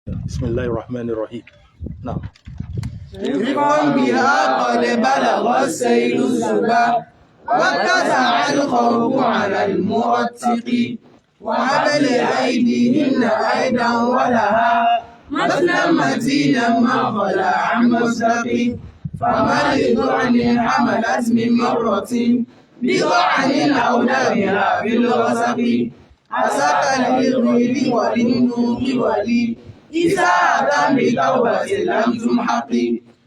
Bismillahir rahmanir rahim. Náà. رفقا بها قد بلغ السيل الزبا واتسع الخوف على المرتق وحبل أيديهن أيضا ولها مثلا متينا ما خلا عن مسلق فما لذعن حملت من مرة بضعن أولى بها في الغسق عساك للغيب وللنوم ولي إساءة بتوبة لم تمحق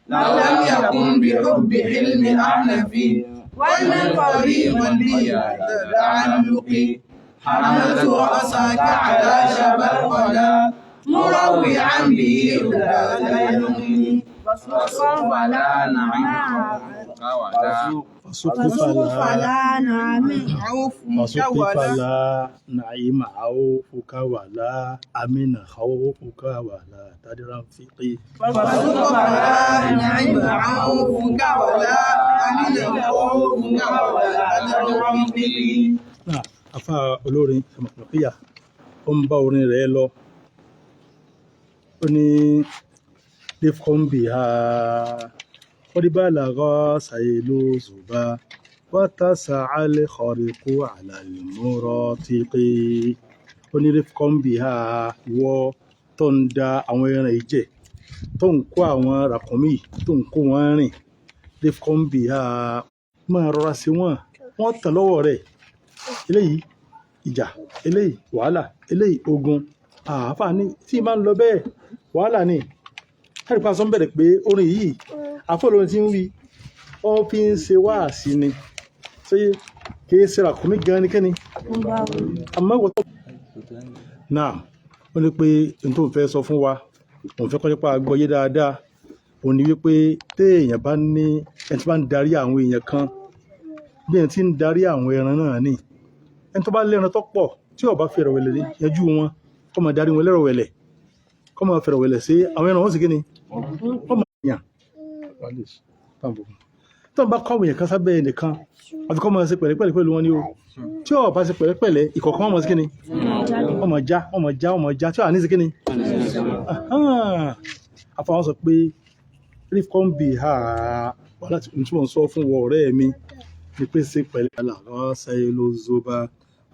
لو لم يكن بحب حلم أحنف ومن قريب لي تعلق حملت رأسك على شبا القنا مروعا به لا تيلق فلا نعم Fasuqi fala fasuqi fala na'ima awfuka wala amina khawfuka wala tadran fiqi. فسوق فلا نعم عوفك ولا أمن خوفك ولا تدرك. Náà, afa olórin Sàmàkìyà ó ń bá orin rẹ̀ lọ. Ó ní rifqan biha qad balagha saylu zuba watasa'a al-khariqu 'ala al-muratiqi. Ó ní rifqan biha, ìwọ tó ń da àwọn ẹran ìjẹ, tó ń kó àwọn ràkúnmí, tó ń kó wọn rìn, rifqan biha, máa rọra sí wọn, wọ́n tàn lọ́wọ́ rẹ̀. Eléyìí ìjà, eléyìí wàhálà, eléyìí ogun. Àáfàá ní tí máa ń lọ bẹ́ẹ̀, wàhálà ni. Ẹ̀rí pa sọ ń bẹ̀rẹ̀ pé orin yìí, àfọ̀ lórin tí ń wí, ó fi ń ṣe wáàsí ni. Ṣé kì í ṣe ràkúnmí gan ni kẹ́ni? Àmọ́ ìwọ tó. Náà, ó ní pé n tó ń fẹ́ sọ fún wa, òun fẹ́ kọ́ nípa àgbọ́yé dáadáa. Òun ní wípé téèyàn bá ní ẹni tí bá ń darí àwọn èèyàn kan, bí ẹni tí ń darí àwọn ẹran náà ni. Ẹni tó bá lẹ́ran tó pọ̀, tí ó bá fi ẹ̀rọ̀wẹ̀lẹ̀ yanjú wọn, kó máa darí wọn lẹ́rọ̀wẹ̀lẹ̀, kó máa fẹ̀rọ̀wẹ̀lẹ̀ sí àwọn ẹran wọn sì kíni? Wọ́n máa yàn. Tó ń bá kọ́ àwọn èèyàn kan sábẹ́ ẹnìkan, àfi kó máa ṣe pẹ̀lẹ́pẹ̀lẹ́ pẹ̀lú wọn ni o. Tí ó bá ṣe pẹ̀lẹ́pẹ̀lẹ́, ìkọ̀ọ̀kan wọn máa ṣe kíni? Wọ́n máa já, wọ́n máa já, wọ́n máa já, tí ó wà ní ṣe kíni? Àfọwọ́n sọ pé rifqan biha, wàhálà tí wọ́n sọ fún wọ ọ̀rẹ́ mi ni pé ṣe pẹ̀lẹ́. Balagha saylu zuba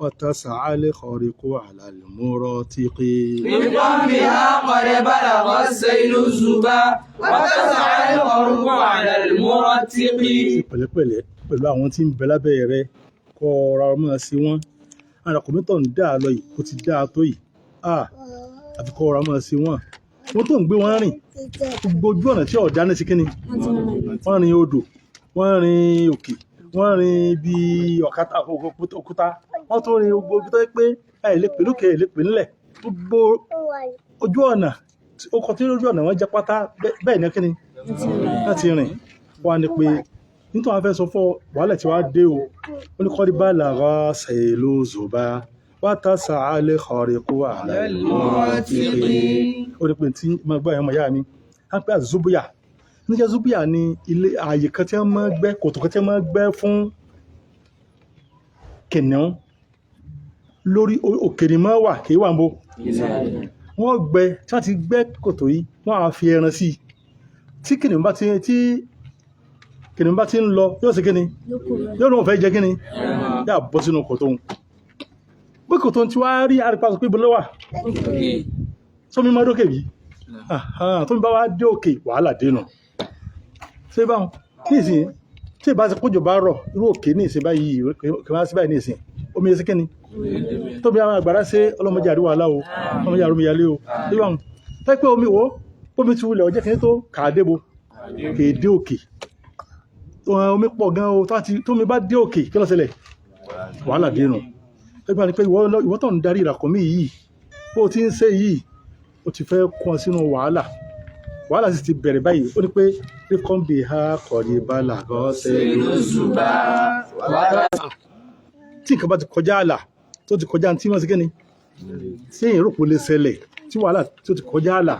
watasa'a al-khariqu 'ala al-muratiqi. رفقا بها قد بلغ السيل الزبا واتسع الخرق على المرتق. Ṣe pẹ̀lẹ́pẹ̀lẹ́ pẹ̀lú àwọn tí ń bẹ lábẹ́ rẹ, kọ́ ọ̀rọ̀ máa ṣe wọ́n. Àràkùnmí tó ń dà lọ yìí, ó ti dáa tó yìí. Àfi kọ́ ọ̀rọ̀ máa ṣe wọ́n. Wọ́n tó ń gbé wọn rìn, gbogbo ojú ọ̀nà tí ọ̀dá ní ṣe kíni? Wọ́n rin odò, wọ́n rin òkè, wọ́n rin ibi ọ̀kadà òkúta, wọ́n tún rin gbogbo ibi tó yẹ pé ẹ lè pè lókè, ẹ lè pè nílẹ̀. Gbogbo ojú ọ̀nà, ó kọ tí ojú ọ̀nà wọn jẹ́ pátá bẹ́ẹ̀ ni kíni? Láti rìn. Wọ́n á ní pé nítorí wọn fẹ́ sọ fún wàhálà tí wàá dé o. Ó ní qad balagha saylu zuba watasa'a al-khariqu 'ala al-muratiqi. Ó ní pé tí mo gbọ́ ẹ̀yọ́ ọmọ ìyá mi, á pẹ́ àzúbúyà. Níjẹ́ zúbúyà ni ilé ààyè kan tí wọ́n máa ń gbẹ́, kòtò kan tí wọ́n máa ń gbẹ́ fún kìnìún lórí òkè ni máa wà, kì í wà ń bo. Wọ́n gbẹ́, tí wọ́n ti gbẹ́ kòtò yìí, wọ́n á fi ẹran sí i. Tí kìnìún bá ti ń lọ, yóò ṣe kíni? Yóò lóun fẹ́ jẹ kíni? Yóò bọ́ sínú kòtò òun. Bí kòtò tí wàá rí àrípa sọ pé ibo ló wà? Sómi máa dókè bí? Tómi bá wá dé òkè, wàhálà dé nù. Ṣé báwọn? Nísìnyí, tí ìbá ṣe kójò bá rọ̀, irú òkè ní ìsìn báyìí, kì í máa sí báyìí ní ìsìn. Omi ẹsẹ̀ kíni? Tóbi àwọn àgbàrá ṣe ọlọ́mọdé àríwá aláwo, ọlọ́mọdé àrùn yalé o. Ṣé báwọn? Tẹ́ pé omi wo, omi ti wulẹ̀ ọjọ́ kìíní tó kàdébo, kì í dé òkè. Omi pọ̀ gan o, tómi bá dé òkè, kí ló ṣẹlẹ̀? Wàhálà dé nù. Ẹ gbà ní pé ìwọ tó ń darí ìràkúnmí yìí, bó o ti ń ṣe yìí, ó ti fẹ́ kún ọ sínú wàhálà. Wàhálà sì ti bẹ̀rẹ̀ báyìí. Ó ní pé rifqan biha qad balagha saylu zuba. Tí nǹkan bá ti kọjá àlà, tó ti kọjá tí wọ́n ṣe kíni, tí èèyàn rò pé ó lè ṣẹlẹ̀, tí wàhálà tó ti kọjá àlà,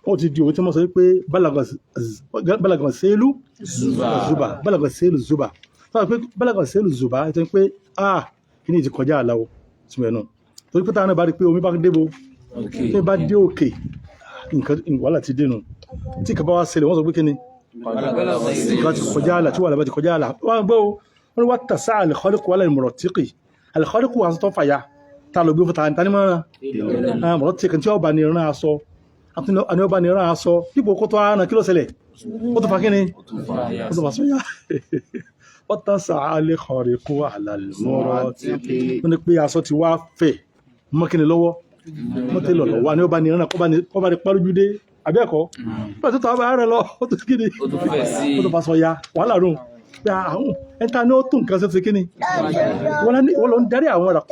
ó ti di òwe tí wọ́n sọ pé balagha saylu zuba, balagha saylu zuba. Sọ pé balagha saylu zuba, ètò pé kí ni ti kọjá àlà o, túmọ̀ ẹ̀ nù. Torí pé táwọn náà bá rí pé omi bá débo, tí omi bá dé òkè, Nǹkan wàhálà ti dénú. Tí kaba wá ṣẹlẹ̀, wọ́n sọ pé kí ni? Tí nǹkan ti kọjá àlà, tí wàhálà bá ti kọjá àlà, wọ́n gbọ́ o. Wọ́n ní wá tàṣà àlẹ́kọ́lẹ́kù wàhálà ìmọ̀ràn tíkì àlẹ́kọ́lẹ́kù aṣọ tó fàyà ta ló gbé fún ta ní mọ́ràn mọ̀ràn tíkì tí ọba ní rán aṣọ àni ọba ní rán aṣọ dípò kó tó ara kí ló ṣẹlẹ̀? Ó tó fa kí ni? Ó tó fa sọ́yà. Wọ́n tàṣà àlẹ́kọ́lẹ́kù wàhálà ìmọ̀ràn tíkì. Wọ́n ní pé aṣọ ti wá fẹ̀ mọ́kìnrin lọ́wọ́ mọ́tẹ́ lọ̀lọ́ wa ní ọba ní ìrànà kọ́ba ní pálójúdé àbẹ́ẹ̀kọ́ nígbà tó tọ́ abáyá rẹ lọ, ó tó kí ni? Ó tó fa sọ ya wàhálà rùn pé àwọn ẹ̀ta ni ó tún nǹkan ṣe fi kí ni wọ́n lọ ń darí àwọn ọ̀rà.